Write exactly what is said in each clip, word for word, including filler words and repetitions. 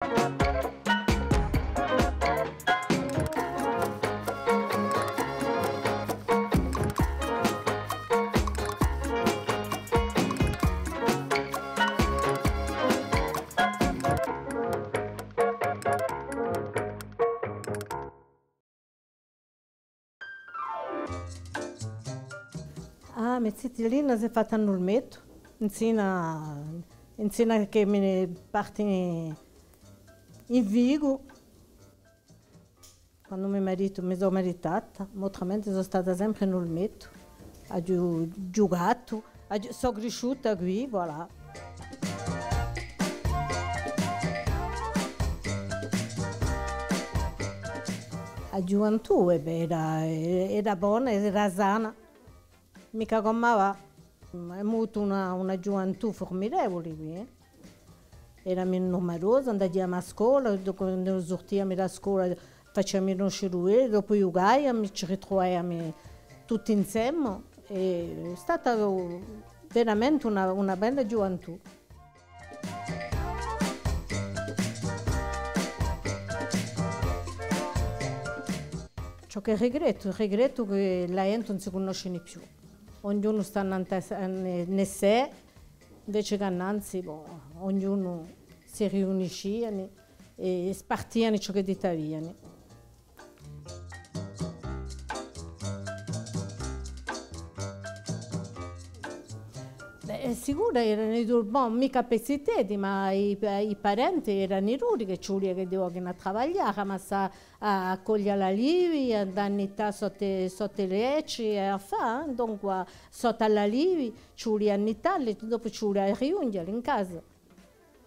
Ah, a me zitellina s'hè fatta in Olmetu, insina, insina chì mi ne parti in Vicu. Quandu mi maritu, mi sò maritata, ma autramente sò stata sempre in Olmetu. Aghju ghjucatu, aghju, sò crisciuta quì, voilà. A ghjuventù, eh bè, era, era bona, era sana. Micca cum'è avà. Emu avutu una, una ghjuventù furmidevuli quì, eh. Eramu numerosi, andaiamu à a scola, quandu surtiamu da a scola faciamu i nosci duveri, dopu ghjucaiamu, ci ritruvaiamu tutti inseme. Hè stata veramente una, una bella ghjuventù. Ciò chì rigrettu, rigrettu chì a ghjente ùn si cunnoscini più. Ognunu stà annantu à sè, ne, ne sè, invece chè innanzi, bò, ognunu si riunisciani è spartiani ciò chì aviani. Bè, sicuru, erani, bon, micca per ziteddi, ma i, i parenti erani duri chì ci vulia chì ghjochini à travaglià, à amassà, à, à coglia l'alivi, à andà à nittà sottu, sottu à i lecci, è à fà, eh, dunque, sottu à l'alivi, ci vulia à nittalli, dopu ci vulia à righjunghjali in casa.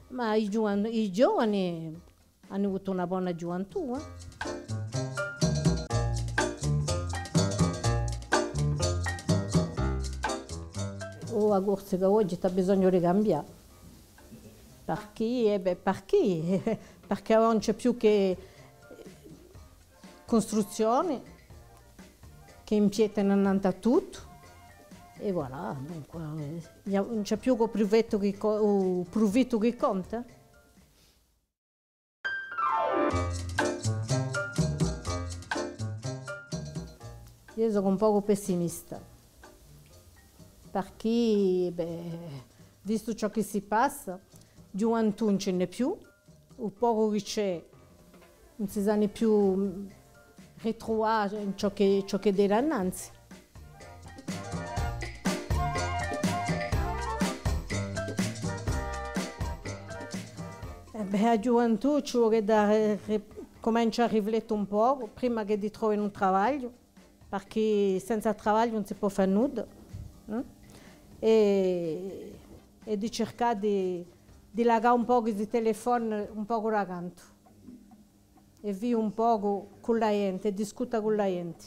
Ma i ghjuvan-, i ghjovani ani avutu una bona ghjuventù, eh. Oh, a Corsica oghje t'hà bisognu di cambià. Perchè? Eh bè, perchè? Perchè ùn ci hè più chè custruzzioni chì impiattani annantu à tuttu. È voilà, dunque, eh, ùn ci hè più chè u prufittu chì co-, u prufittu chì conta. Eiu sò un pocu pessimista, perchè, bè, vistu ciò chì si passa, ghjuventù ùn ci n'hè più, u pocu chì ci hè ùn si sani più ritruvà in ciò chì, ciò chì era innanzi. Eh bè, a ghjuventù ci vole da ri-, ri-, cumencià à riflette un pocu, prima chì di truvà un travagliu, perchè senza travagliu ùn si pò fà nudda, eh? È, è di circà di, di lacà un pocu i telefoni un pocu da cantu. È vivi un pocu cù a ghjenti, è discuta cù a ghjenti.